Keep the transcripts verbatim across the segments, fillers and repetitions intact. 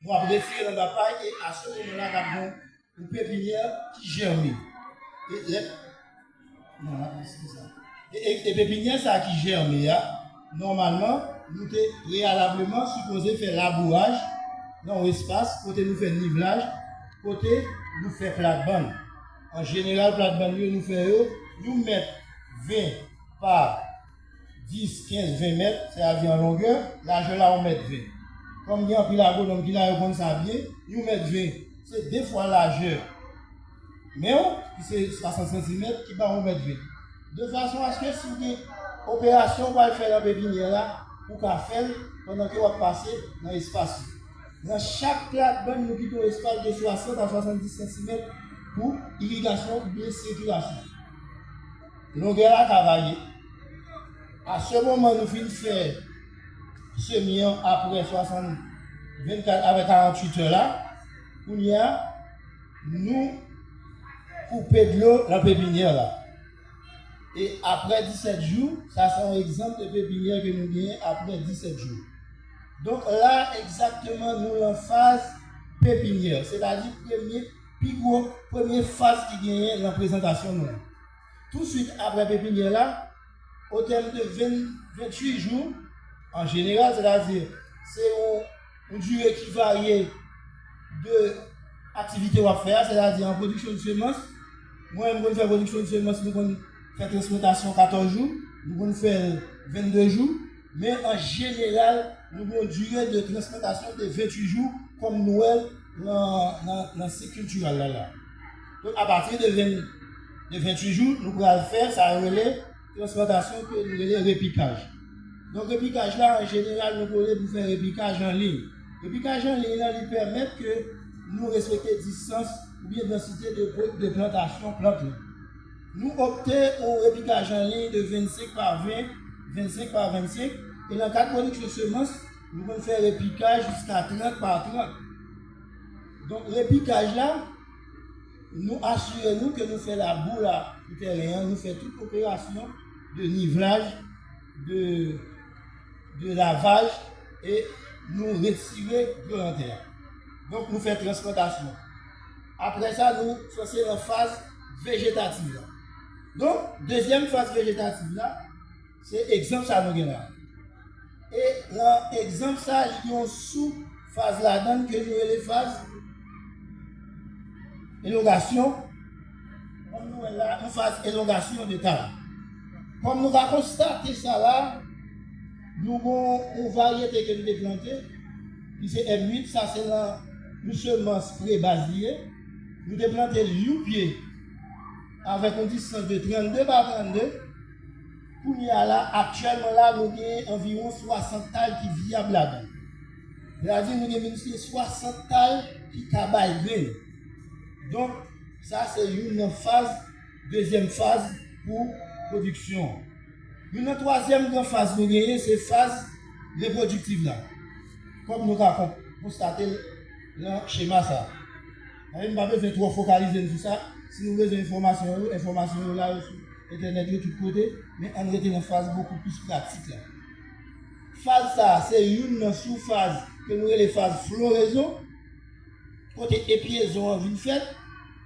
Nou ap retire l anba pay e a se moman la n ap gen yon pepinyè ki jème. E lè, non, la, se sa. E, e, e pepinyè sa ki jème a, nòmalman, nou te preyalableman sipoze fè labouraj nan yon espas kote nou fè nivelaj, kote nou fè platbann. An jeneral, platbann yo nou fè yo, yon mèt ven pa dis, kenz, ven mèt, sètadi an longè, lajè la yon mèt ven. Kòm gen anpil agwonòm ki la, yo konn sa byen, yon mèt ven, se de fwa lajè men w, ki se swasant santimèt, ki ba w yon mèt ven. De fason aske si w gen operasyon w pral fè nan pepinyè la, ou ka fè l pandan ke w ap pase nan espas yo. Nan chak platbann, nou kite yon espas de swasant a swasanndis santimèt pou irigasyon oubyen sikilasyon. Longè la ka varye. A se moman nou fin fè semi an apre swasant, vennkat avè karanntuit è la, kounye a, nou koupe dlo nan pepinyè la. E apre disèt jou, sa se yon egzanp de pepinyè ke nou genyen apre disèt jou. Donk la, egzakteman, nou lan faz pepinyè, sètadi premye, pi gwo, premye faz ki genyen nan prezantasyon nou an. Touswit apre pepinyè la, o tèm de ven, venntuit jou, an jeneral, sètadi se yon, yon dire ki varye de aktivite w ap fè a, sètadi an pwodiksyon de semans. Mwen, m konn fè pwodiksyon de semans, nou konn fè transplantasyon katòz jou, nou konn fè l vennde jou, men an jeneral, nou gen yon dire de transplantasyon de venntuit jou, kòm nou wè l nan, nan, nan sik kiltiral la la. Donk, apati de ven, de venntuit jou, nou pral fè sa yo rele transplantasyon ke nou rele repikaj. Donk, repikaj la, an jeneral, nou konnen pou fè repikaj an liy. Repikaj an liy la, li pèmèt ke nou respekte distans oubyen dansite de, de plantasyon plant la. Nou opte pou repikaj an liy de vennsenk pa ven, vennsenk pa vennsenk, e nan kad pwodiksyon semans, nou konn fè repikaj jiska trant pa trant. Donk, repikaj la, nou asire nou ke nou fè labou la pou tèren an, nou fè tout operasyon de nivelaj, de, de lavaj, e nou retire dlo nan tè a. Donk, nou fè transplantasyon. Apre sa, nou sanse nan faz vejetatif la. Donk, dezyèm faz vejetatif la, se egzanp sa nou gen la. E nan egzanp sa, li gen yon sou faz ladan l ke nou rele faz elongasyon. Kòm nou wè la, yon faz elongasyon de ta. Kòm nou ka konstate sa la, nou gen yon varyete ke nou te plante, ki se M uit, sa se nan yon semans pre-baz li ye. Nou te plante l yon pye avèk yon distans de trannde pa trannde. Kounye a la, aktyèlman la, nou gen anviwon swasant tal ki vyab ladan l. Sètadi, nou gen vin gen swasant tal ki ka bay grenn. Donk, sa se youn nan faz, dezyèm faz pou pwodiksyon an. Youn nan twazyèm gran faz nou genyen, se faz repwodiktif la. Kòm nou ka kon-, konstate l nan chema sa. Dayè, m pa bezwen twò fokalize n sou sa. Si nou bezwen enfòmasyon yo, enfòmasyon yo la, yo sou entènèt yo tout kote, men ann rete nan faz bokou plis pratik la. Faz sa a, se youn nan sou faz ke nou rele faz florezon, kote epyezon an vin fèt,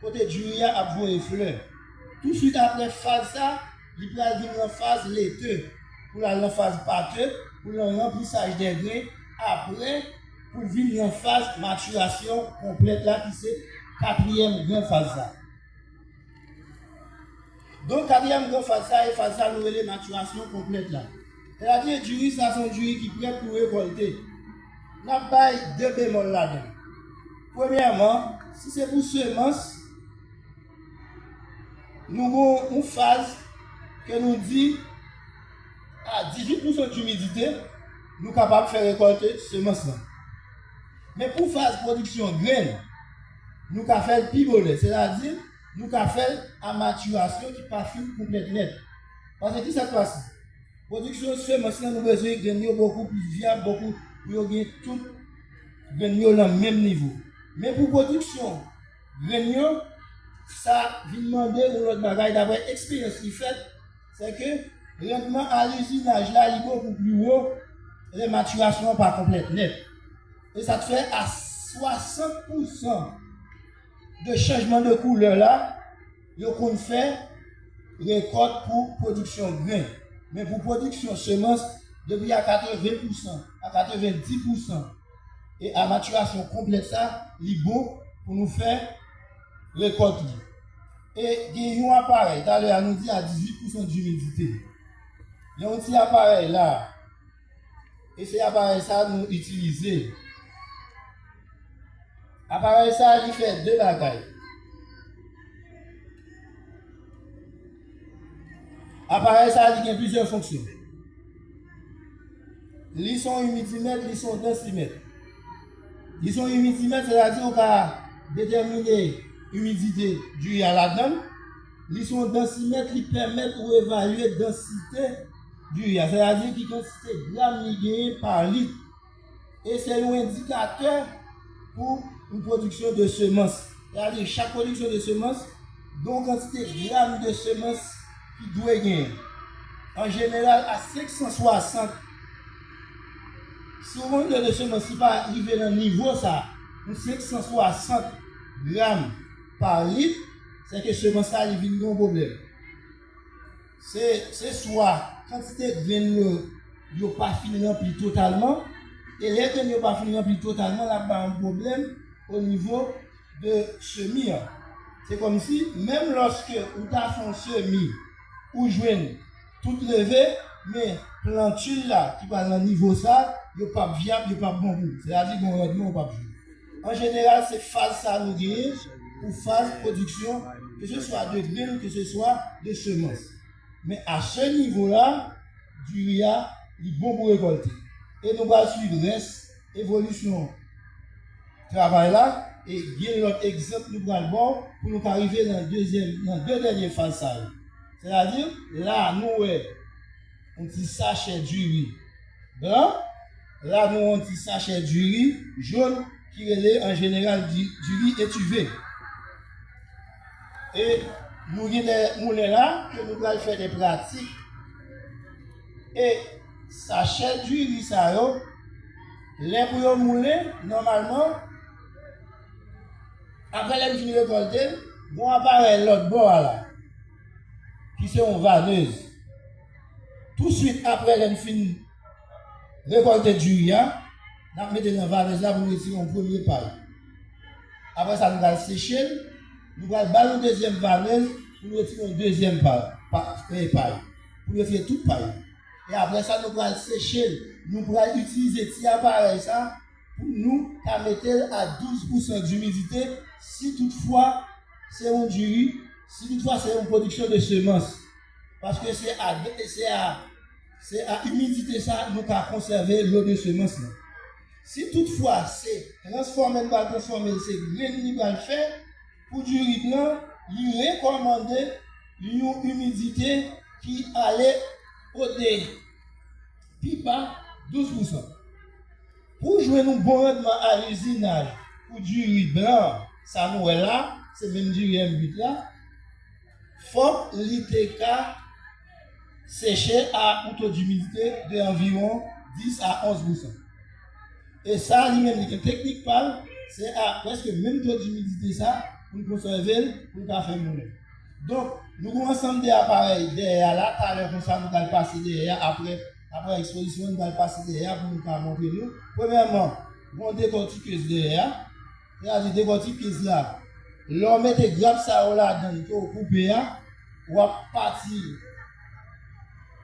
kote diri a ap voye flè. Touswit apre faz sa, li pral vin nan faz lete, pou l al nan faz pate, pou l nan ranplisaj dè grenn, apre, pou l vin nan faz matirasyon konplèt la, ki se katriyèm gran faz la. Donk, katriyèm gran faz sa, e faz sa nou rele matirasyon konplèt la. Sètadi, diri sa se yon diri ki prèt pou rekòlte. N ap bay de bemòl ladan l. Premyèman, si se pou semans, nou gen yon faz ke nou di a dizuit pousan dimidite, nou kapab fè rekòlte semans lan. Men pou faz pwodiksyon grenn, nou ka fè l pi bonè, sètadi, nou ka fè l a matirasyon ki pa fin konplèt nèt. Paske ki sa k pase? Pwodiksyon semans lan, nou bezwen grenn yo bokou plis vyab, bokou pou yo gen tout grenn yo nan menm nivo. Men pou pwodiksyon grenn yo, sa vin mande yon lòt bagay, daprè eksperyans ki fèt, se ke randman a lizinaj la, li bokou pli wo lè matirasyon an pa konplèt nèt. E sa k fè a, Swasant pousan de chanjman de koulè la, yo konn fè rekòt pou pwodiksyon grenn. Men pou pwodiksyon semans, depi a katreven pousan, a katreven dis pousan, e a matirasyon konplèt sa, li bon pou nou fè rekòt li. E gen yon aparèy, talè a nou di a dizuit pousan dimidite. Gen yon ti aparèy la, e se aparèy sa nou itilize. Aparèy sa, li fè de bagay. Aparèy sa, li gen plizyè fonksyon. Li se yon imidimèt, li se yon dansimèt. Li se yon imidimèt, sètadi ou ka detèmine imidite diri a ladan l. Li se yon dansimèt, li pèmèt ou evalye dansite diri a, sètadi ki kantite gram li genyen pa lit. E se yon endikatè pou yon pwodiksyon de semans. Sètadi chak pwodiksyon de semans, gen yon kantite gram de semans ki dwe genyen. An jeneral, a senk san swasant, si yon modèl de semans li pa rive nan nivo sa, yon senk san swasant gram pa lit, se ke semans sa li vin gen yon pwoblèm. Se, se swa kantite grenn yo, yo pa fin ranpli totalman, e lè grenn yo pa fin ranpli totalman, l ap ba yon pwoblèm o nivo de semi an. Se kòmsi, menm lòske ou ta fè yon semi, ou jwenn tout leve, men plantil la ki pral nan nivo sa, yo p ap vyab, yo p ap bon pou ou. Sètadi gen yon randman ou p ap jwenn. An jeneral, se faz sa nou genyen pou faz pwodiksyon, ke se swa de grenn, ke se swa de semans. Men a se nivo la, diri a, li bon pou rekòlte. E nou pral swiv rès evolisyon travay la, e gen lòt egzanp nou pral ba w pou nou ka rive nan dezyèm, nan de dènye faz sa yo. Sètadi, la, nou wè yon ti sachè diri blan, la, nou wè yon ti sachè diri jòn ki rele an jeneral di, diri etive. E nou gen de moulen la ke nou pral fè de pratik. E sachè diri sa yo, lè pou yo moulen, nòmalman, apre lè n fin rekòlte l, gen yon aparèy lòt bò a la, ki se yon vanez. Touswit apre lè n fin rekòlte diri a, n ap mete l nan vanez la pou n retire yon premye pay. Apre sa, nou pral seche l, nou pral ba l yon dezyèm vanez pou n retire yon dezyèm pa, pa, eh, pay. Pou n retire tout pay. E apre sa, nou pral seche l. Nou pral itilize ti aparèy sa pou nou ka mete l a douz pousan dimidite si toutfwa se yon diri, si toutfwa se yon pwodiksyon de semans. Paske se a, se a, se a imidite sa nou ka konsève lo de semans lan. Si toutfwa se transfòme n pral transfòme l, se grenn li pral fè, pou diri blan, li rekòmande li yon imidite ki ale o de pi ba douz pousan. Pou jwenn yon bon randman a lizinaj pou diri blan, sa nou wè la, se menm diri M uit la, fòk li te ka seche a yon to dimidite de anviwon dis a onz pousan. E sa, li menm, li gen teknik pa l, se a prèske menm to dimidite sa, pou n konsève l, pou n ka fè moulen. Donk, nou gen yon ansanm de aparèy dèyè a la, talè konsa nou pral pase dèyè a, apre, apre ekspozisyon, nou pral pase dèyè a pou nou ka montre nou. Premyèman, gen yon dekòtikez dèyè a, sètadi dekòtikez la, lè w mete grap sa yo ladan l ke w koupe a, w ap pati l.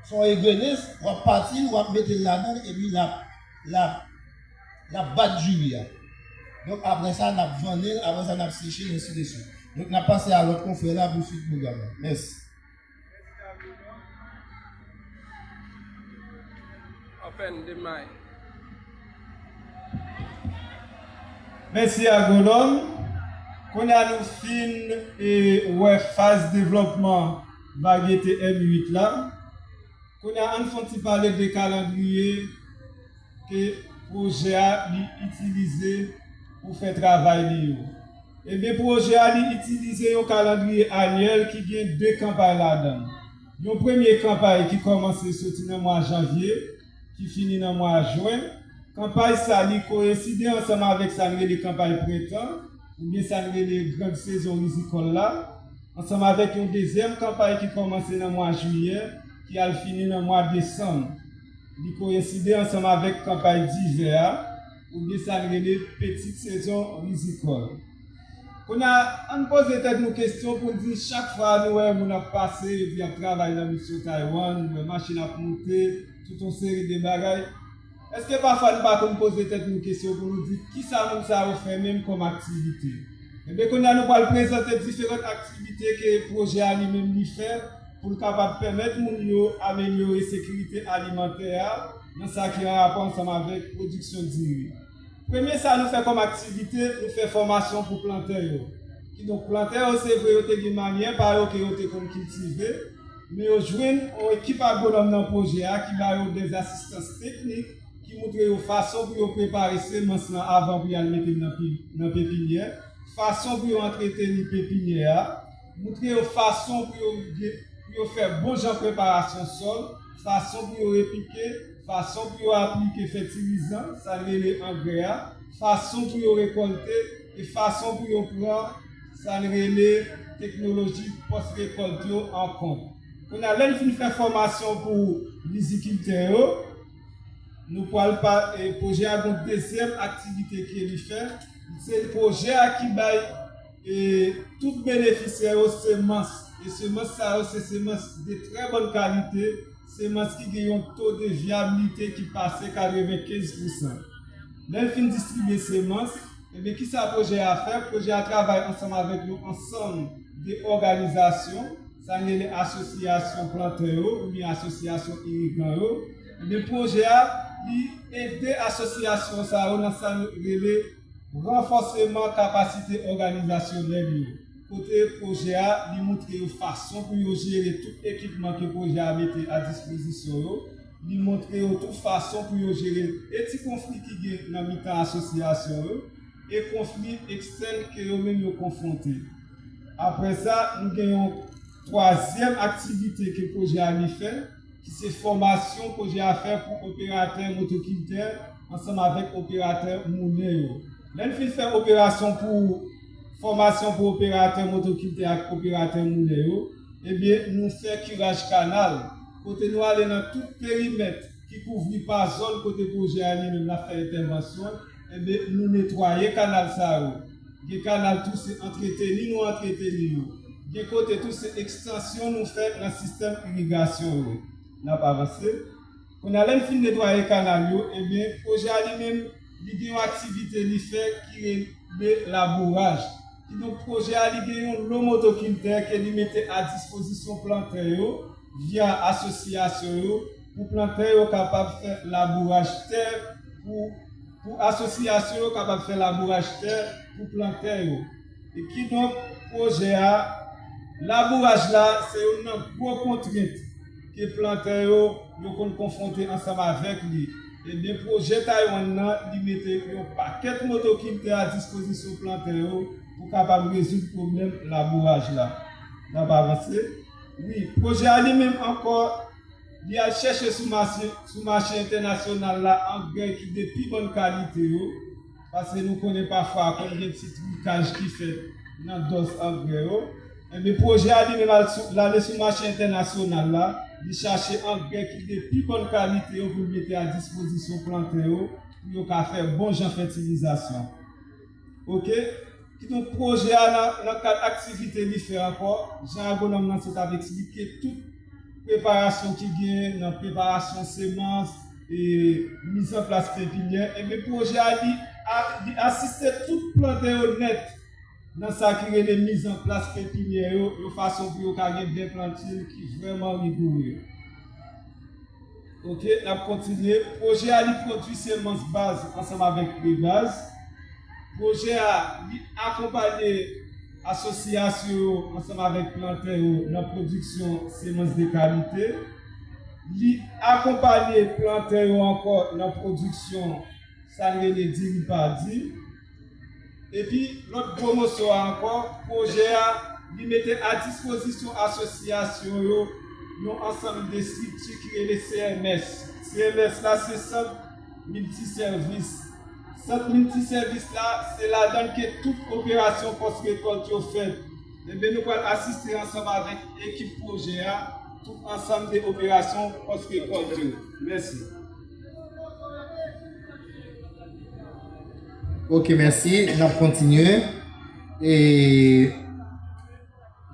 Se yon egrenez, w ap pati l, w ap mete l ladan l, epi l ap, l ap, l ap bat diri a. Donk, apre sa, n ap vannen l, apre sa, n ap seche l, ensi de swit. Donk, n ap pase a lòt konfrè la pou swit pwogram la. Mèsi. Open the mic. Mèsi, agwonòm. Kounye a nou fin, e, wè faz devlòpman varyete M uit la. Kounye a, ann fè yon ti pale de kalandriye ke pwojè a li itilize pou fè travay li yo. Ebyen, pwojè a li itilize yon kalandriye anyèl ki gen de kanpay ladan l. Yon premye kanpay ki kòmanse soti nan mwa janvye, ki fini nan mwa jen. Kanpay sa li koyenside ansanm avèk sa n rele kanpay prentan, oubyen sa n rele gran sezon rizikòl la, ansanm avèk yon dezyèm kanpay ki kòmanse nan mwa jiyè, ki al fini nan mwa desanm. Li koyenside ansanm avèk kanpay divè a, oubyen sa n rele peti sezon rizikòl. Kounye a, ann poze tèt nou kesyon pou n di chak fwa nou wè moun ap pase, yo di y ap travay nan misyon Taiwan, nou wè machin ap moute, tout yon seri de bagay. Èske pafwa nou pa konn poze tèt nou kesyon pou nou di kisa moun sa yo fè menm kòm aktivite? Ebyen, kounye a nou pral prezante diferan aktivite ke pwojè a li menm li fè pou l kapab pèmèt moun yo amelyore sekirite alimantè a nan sa ki an rapò ansanm avèk pwodiksyon diri. Premye sa nou fè kòm aktivite, nou fè fòmasyon pou plantè yo. Kidonk, plantè yo, se vre, yo te gen manyè pa yo ke yo te konn kiltive, men yo jwenn yon ekip agwonòm nan pwojè a ki ba yo dèz asistans teknik, ki montre yo fason pou yo prepare semans lan avan pou y al mete l nan pi-, nan pepinyè, fason pou yo antreteni pepinyè a, montre yo fason pou yo gen, pou yo fè bon jan preparasyon sòl, fason pou yo repike, fason pou yo aplike fètilizan, sa n rele angrè a, fason pou yo rekòlte, e fason pou yo pran sa n rele teknoloji pòs rekòlt yo an kont. Kounye a, lè n fin fè fòmasyon pou rizikiltè yo, nou pral pa, e, pwojè a gon dezyèm aktivite ke li fè. Se pwojè a ki bay, e, tout benefisyè yo semans. E semans sa yo, se semans de trè bòn kalite, semans ki gen yon to de vyabilite ki pase katrevenkenz pousan. Lè l fin distribye semans, ebyen, kisa pwojè a fè? Pwojè a travay ansanm avèk yon ansanm de òganizasyon, sa n rele asosyasyon plantè yo oubyen asosyasyon irigan yo. Ebyen, pwojè a, li ede asosyasyon sa yo nan sa n rele ranfòseman kapasite òganizasyonèl yo. Kote pwojè a, li montre yo fason pou yo jere tout ekipman ke pwojè a mete a dispozisyon yo. Li montre yo tou fason pou yo jere e ti konfli ki gen nan mitan asosyasyon yo, e konfli ekstèn ke yo menm yo konfwonte. Apre sa, nou gen yon twazyèm aktivite ke pwojè a li fè, ki se fòmasyon pwojè a fè pou operatè motokiltè ansanm avèk operatè moulen yo. Lè n fin fè operasyon pou, fòmasyon pou operatè motokiltè ak operatè moulen yo, ebyen, nou fè kiraj kanal, kote nou ale nan tout perimèt ki kouvri pa zòn kote pwojè a li menm l ap fè entèvansyon, ebyen, nou netwaye kanal sa yo. Gen kanal tou se antreteni nou antreteni yo. Gen kote tou se ekstansyon nou fè nan sistèm irigasyon yo. N ap avanse. Kounye a, lè n fin netwaye kanal yo, ebyen, pwojè a li menm, li gen yon aktivite li fè ki rele labouraj. Kidonk, pwojè a, li gen yon lo motokiltè ke li mete a dispozisyon plantè yo, via asosyasyon yo, pou plantè yo kapab fè labouraj tè, pou, pou asosyasyon yo kapab fè labouraj tè pou plantè yo. E kidonk, pwojè a, labouraj la, se youn nan gwo kontrent ke plantè yo, yo konn konfwonte ansanm avèk li. Ebyen, pwojè Taiwan nan, li mete yon pakèt motokiltè a dispozisyon plantè yo pou kapab rezoud pwoblèm labouraj la. N ap avanse. Wi, pwojè a li menm ankò, li al chèche sou mache, sou mache entènasyonal la angrè ki de pi bòn kalite yo, paske nou konnen pafwa konn gen ti trikaj ki fèt nan dòz angrè yo. Ebyen, pwojè a li menm al sou, l ale sou mache entènasyonal la, li chache angrè ki de pi bòn kalite yo pou l mete a dispozisyon plantè yo, pou yo ka fè bon jan fètilizasyon. Oke? Kidonk, pwojè a nan, nan kad aktivite li fè ankò, jan agwonòm nan sot ap eksplike tout preparasyon ki genyen nan preparasyon semans e mizanplas pepinyè, ebyen, pwojè a li, a, li asiste tout plantè yo nèt nan sa ki rele mizanplas pepinyè yo, yon fason pou yo ka gen de plantil ki vrèman rigoure. Oke, n ap kontinye. Pwojè a li pwodui semans baz ansanm avèk pre-baz. Pwojè a li akonpanye asosyasyon yo ansanm avèk plantè yo nan pwodiksyon semans de kalite. Li akonpanye plantè yo ankò nan pwodiksyon sa n rele diri pa di. Epi, lòt gwo moso a ankò, pwojè a, li mete a dispozisyon asosyasyon yo yon ansanm de estrikti ki rele C M S. C M S la, se Sant miltisèvis. Sant miltisèvis la, se ladan l ke tout operasyon pòs rekòlt yo fèt. Ebyen, nou pral asiste ansanm avèk ekip pwojè a, tout ansanm de operasyon pòs rekòlt yo. Mèsi. Ok, mèsi. N ap kontinye. E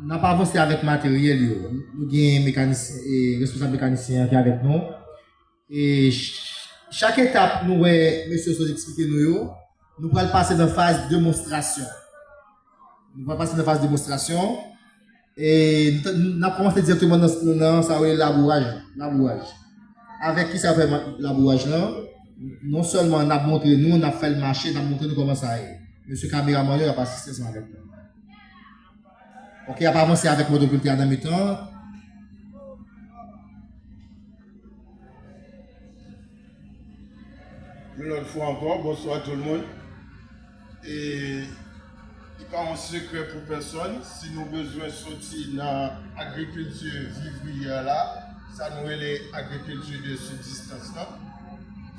n ap avanse avèk materyèl yo. Nou gen mekanisyen, e responsab mekanisyen an ki avèk nou. E ch- chak etap nou wè mesye sot eksplike nou yo, nou pral pase nan faz demonstrasyon. Nou pral pase nan faz demonstrasyon. E n t- n ap kòmanse dirèkteman nan, nan sa yo rele labouraj. Labouraj. Avèk ki sa fè ma- labouraj lan? Non sèlman n ap montre nou, n ap fè l mache, n ap montre nou kòman sa ye. Mesye kameraman yo, y ap asiste ansanm avèk nou. Ok, y ap avanse avèk motokilte a nan mitan. Yon lòt fwa ankò, bonswa tout moun. E li pa yon sekrè pou pèsòn, si nou bezwen soti nan agrikilti vivriyè la, sa nou rele agrikilti de sibzistans lan,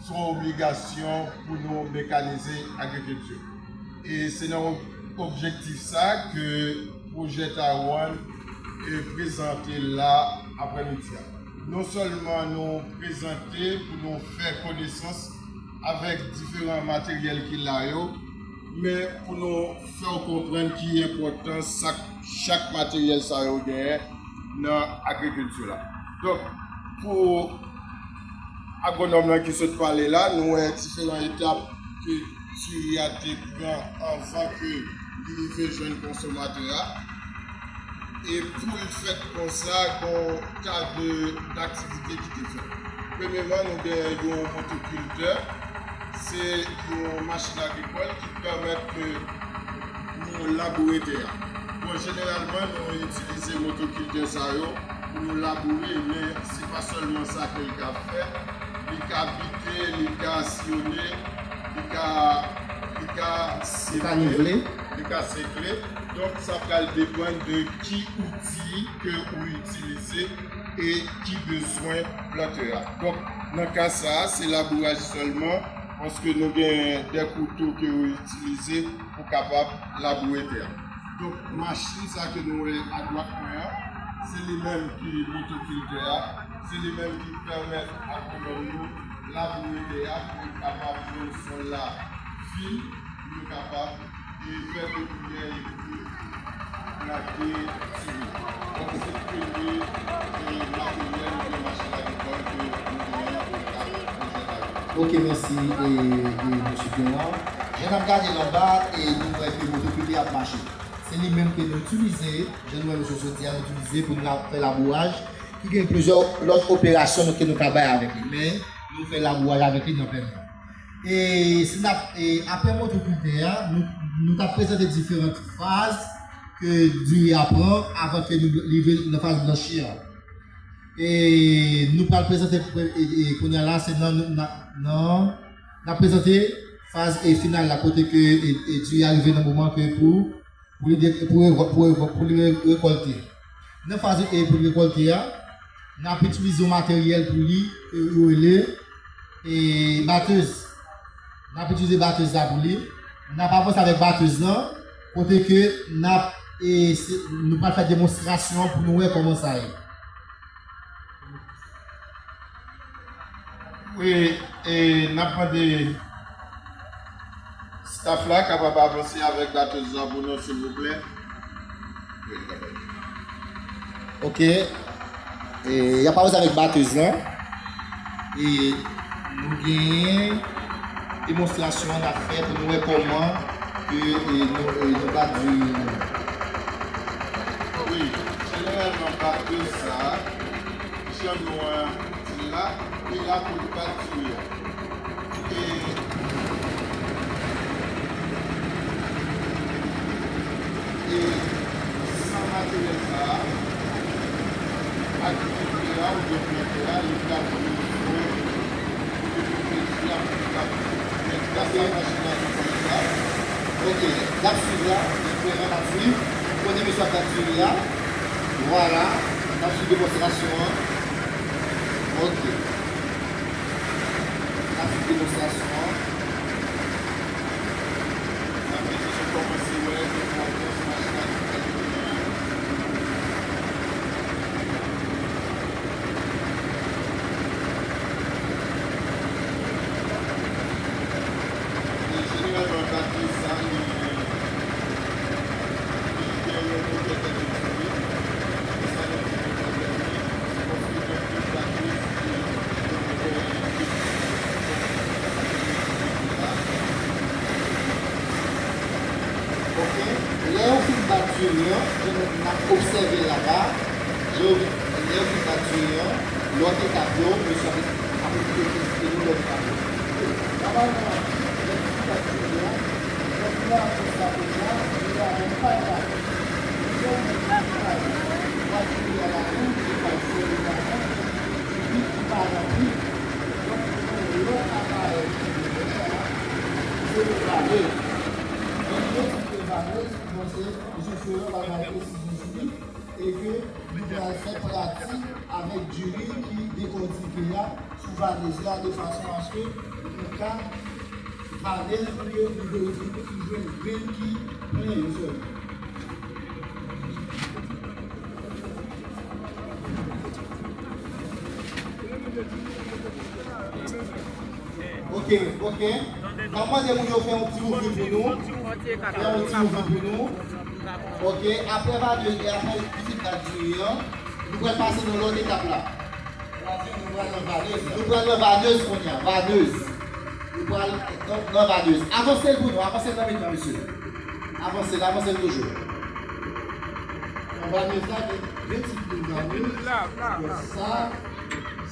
se yon obligasyon pou nou mekanize agrikilti. E se nan ob- objektif sa ke pwojè Taiwan e prezante la aprèmidi a. Non sèlman nou prezante pou nou fè konesans avèk diferan materyèl ki la yo, men pou nou fè w konprann ki enpòtans sa chak materyèl sa yo genyen nan agrikilti la. Donk, pou agwonòm lan ki sot pale la, nou wè diferan etap ke diri a te pran anvan ke li rive jwenn konsomatè a. E pou l fèt konsa, gen yon ta de, daktivite ki te fèt. Premyèman, nou gen yon motokiltè, se yon machin agrikòl ki pèmèt ke nou laboure tè a. Bon, jeneralman, nou itilize motokiltè sa yo pou nou laboure, men se pa sèlman sa ke l ka fè. Li ka bite, li ka siyone, li ka, li ka sekle, li ka sekle. Donk, sa pral depann de ki outi ke ou itilize e ki bezwen plantè a. Donk, nan ka sa a, se labouraj sèlman, paske nou gen de kouto ke yo itilize pou kapab laboure tè a. Donk, machin sa ke nou wè adwat mwen an, se li menm ki motokiltè a, se li menm ki pèmèt agwonòm nou laboure tè a pou yo kapab jwenn sòl la fin, pou yo kapab e fè pepinnyè epi plante diri. Donk, se premye e materyèl oubyen machin agrikòl ke nou genyen nan kad pwojè Taiwan. Ok, mèsi, e, e, mesye Pierre. Jan n ap gade l anba, e nou wè ke motokiltè ap mache. Se li menm ke nou itilize, jan nou wè mesye sot di a, nou itilize pou n la- fè labouraj, ki gen plizyè lòt operasyon nou, ke nou ka bay avèk li. Men, nou fè labouraj avèk li nan pèl la. E si n ap, e, apre motokiltè a, nou, nou t ap prezante diferan faz ke diri a pran avan ke nou rive nan faz blanchi a. E nou pral prezante, e, e, kounye a la, se nan, nan, nan, n ap prezante faz, e, final la, kote ke, e, e, diri a rive nan moman ke pou, pou li, de- pou, re- pou, re- pou li re- rekòlte. Nan faz, e, pou li rekòlte a, n ap itilize yon materyèl pou li, e, yo rele, e, batèz. N ap itilize batèz la pou li. N ap avanse avèk batèz lan, kote ke n ap, e, se- nou pral fè demonstrasyon an pou nou wè kòman sa ye. Wi, e n ap mande staff la kapab avanse avèk batèz lan pou nou, silvouplè. Ok. E, y ap avanse avèk batèz lan. E nou genyen demonstrasyon n ap fè pou nou wè kòman ke, e, nou, e, nou bat diri nou. Wi, jeneralman batèz sa a, jan nou an di l la, li la pou l bat diri a. E, e san materyèl sa a, agrikiltè a oubyen plantè a, li ka pran yon fwè pou li koupe diri a pou li ka fè gras a machin agrikòl sa. Ok, n ap swiv la, klèman n ap swiv. Kote mesye ap bat diri a. Vwala, n ap swiv demonstrasyon an. Ok. N ap swiv Demonstrasyon an. N ap vin toujou kòmanse wè enpòtans machin agrikòl yo genyen an. E jeneralman, bagay sa, li, li gen yon motè tèmik sou li. E sa, lè li gen motè tèmik, se kòmsi gen plis batri. Ok, lè yo fin bat diri an, jan n ap obsève l la a, jan yo fin, lè yo fin bat diri an, lòt etap yo, mesye ap, ap esplike nou lòt etap yo. Nòmalman, lè yo fin bat diri an, lè diri an ap fè sa deja, diri an ap fè sa. Lè yo fin bat diri an, yo pral fè diri an lakou, yo pral fè diri an lakou, epi ki pa ranpli. Donk, se yon lòt aparèy ki vin la, se yon vanez. Donk, yon tip de vanez, ki panse, mesye Florent va bay presizyon sou li, e ke nou pral fè pratik avèk diri ki dekòtike a sou vanez la, de fason aske nou ka vanez pou ke nou jwenn grenn ki plen yo sèlman. Ok, ok. N ap mande moun yo fè yon ti mouvman pou nou. Fè yon ti mouvman pou nou. Ok, apre vanez, e apre vizit la diri an, nou pral pase nan lòt etap la. Nou pral nan vanez kounye a, vanez. Nou pral nan, nan vanez. Avanse l pou nou, avanse l nan mitan, mesye. Avanse l, avanse l toujou. Nan vanez la, gen de tip de vanez. Sa,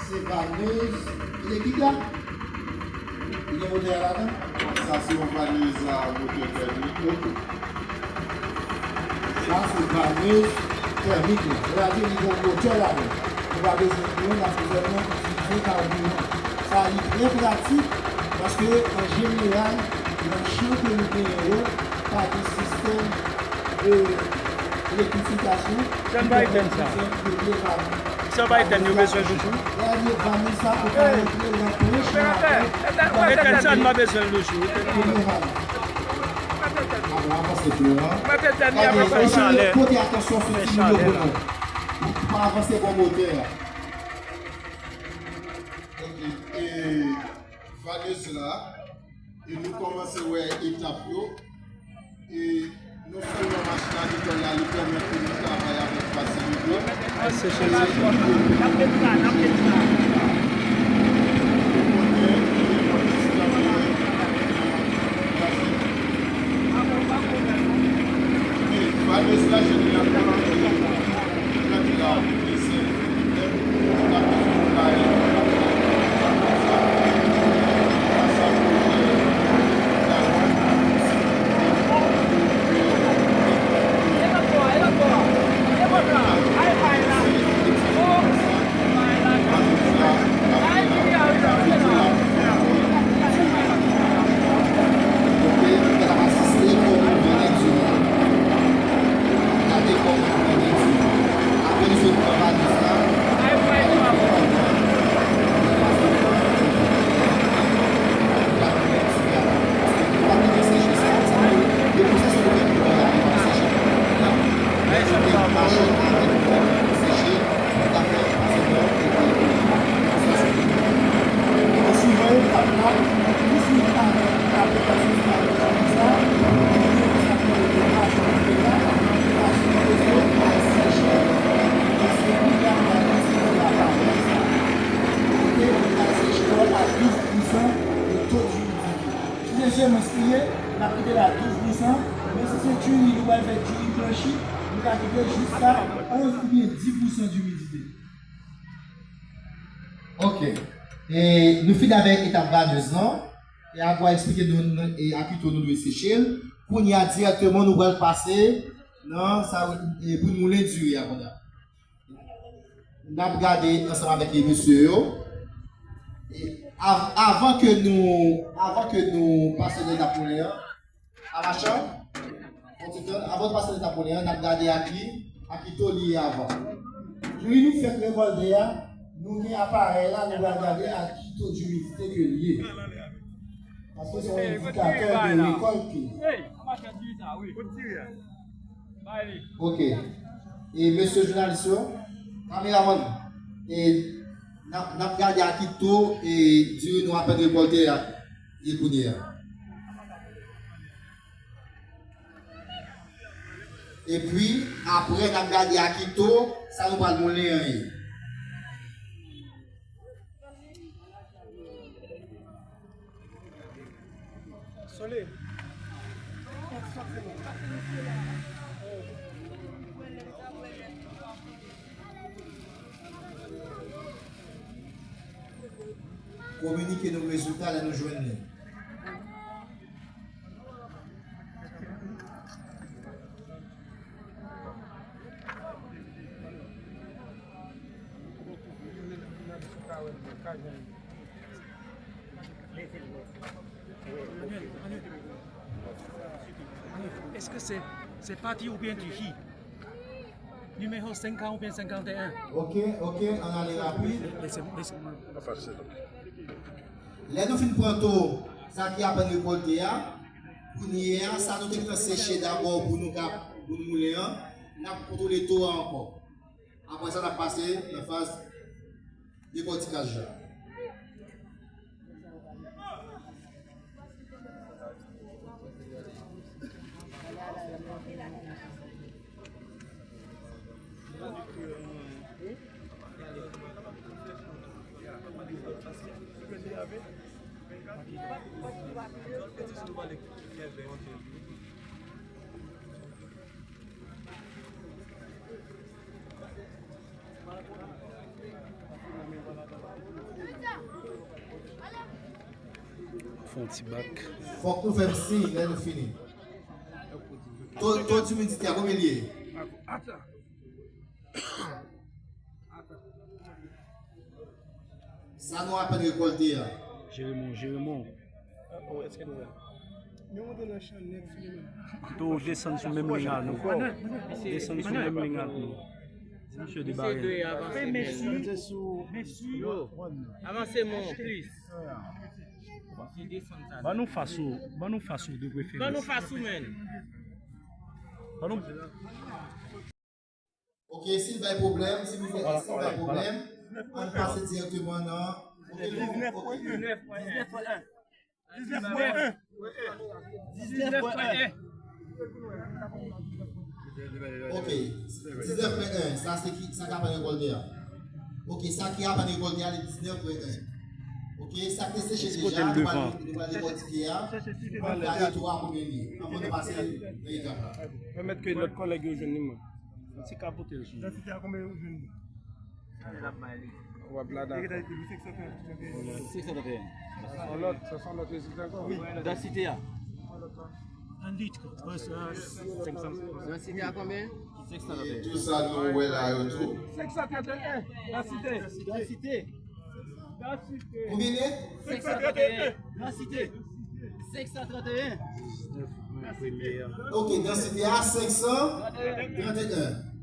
se vanez elektrik la. Li gen motè a ladan. Sa, se yon vanez a motè tèmik. Ok. Sa, se vanez tèmik la. Sa vle di li gen yon motè ladan. Nou pa bezwen kouran, n ap bezwen sèlman itilize kabiran. Sa, li trè pratik, paske, an jeneral, nan chan ke nou genyen yo, pa gen sistèm de elektrifikasyon. Sa bay tèn sa. Sa bay tèn yo bezwen toujou. Dènye vanez sa, ou ka rantre nan planche la, e tèn sa, n pa bezwen l toujou. Premye vanez. Alò, avanse, Florent. Gade, mesye, pote atansyon sou ti moun yo pou nou. Pou avanse bon motè a. Ok, e vanez la, e nou kòmanse wè etap yo. E non sèlman machin agrikòl la, li pèmèt ke nou travay avèk fasilite. N ap met sa, n ap met sa. Vanez la, jeneralman, e, plante la, Mesye, mwen eseye, n ap kite l a douz pousan, men si se diri, nou pral fè diri blanchi, nou ka kite l jiska onz oubyen dis pousan dimidite. Ok. E nou fini avèk etap vanez lan. E Agwa eksplike nou, nou, e Akito nou dwe seche l. Kounye a dirèkteman nou pral pase nan sa, e pou n moulen diri a kounye a. N ap gade ansanm avèk mesye yo. E av-, avan ke nou, avan ke nou pase nan etap moulen an, Amachan, yon ti tan, avan nou pase nan etap moulen an, n ap gade a ki, a ki to li ye avan. Diri nou fèk rekòlte a, nou gen aparèy la, nou pral gade a ki to dimidite ke li ye. Paske se yon endikatè de rekòlt ki. Ok. E mesye jounalis yo, kameramann, e n ap, n ap gade a ki to e diri nou apèn rekòlte a ye kounye a. Epi, apre, n ap gade a ki to sa nou pral moulen an ye. Kominike nou rezilta lè nou jwenn li. Èske se, se pati oubyen ti fi? Nimewo senkant oubyen senkant e en? Ok, ok, ann ale rapid. Lè nou fin pran to sa ki apèn rekòlte a, kounye a, sa nou te gentan seche dabò pou nou ka, pou nou moulen an, n ap kontwole to a ankò. Apre sa, n ap pase nan faz dekòtikaj la. Fè yon ti bak. Fòk nou fè m siy lè nou fini. To, to imidite a, konbyen l ye? Sa nou apèn rekòlte a. Jeremon, Jeremon. Pito w desann sou menm liy a nou. Desann sou menm liy a nou. Misye debare. Mesye, mesye. Yo, avanse men plis. Ban nou fas ou, ban nou fas ou de preferans. Ban nou fas ou, men. Ban nou Ok, si l bay pwoblèm, si nou fè, si l bay pwoblèm, ann pase dirèkteman nan. Ok, nou, ok. Diznèf pwen en. Diznèf pwen en. Diznèf pwen en. Ok, diznèf pwen en, sa se ki, sa k apèn rekòlte a. Ok, sa ki apèn rekòlte a, li diznèf pwen en. Ok, sa k te seche deja, nou pral, nou pral dekòtike a, pou n gade to a konbyen li ye. Anvan nou pase nan etap la. Pèmèt ke lòt kòlèg yo jwenn li, mwen. Ti ka pote l sou. Dansite a konbyen ou jwenn li? W ap la dakò. Senksan trant e en. Yon lòt, sa se yon lòt rezilta ankò. Wi, dansite a. An lit, senk san. Dansite a konbyen? Senksan trant e en. Tout sa nou wè la yo tou. Senksan trant e en. Dansite. Dansite. Konbyen li ye? Senksan trant e en. Dansite. Senksan trant e en. Ok, dansite a senksan trant e en.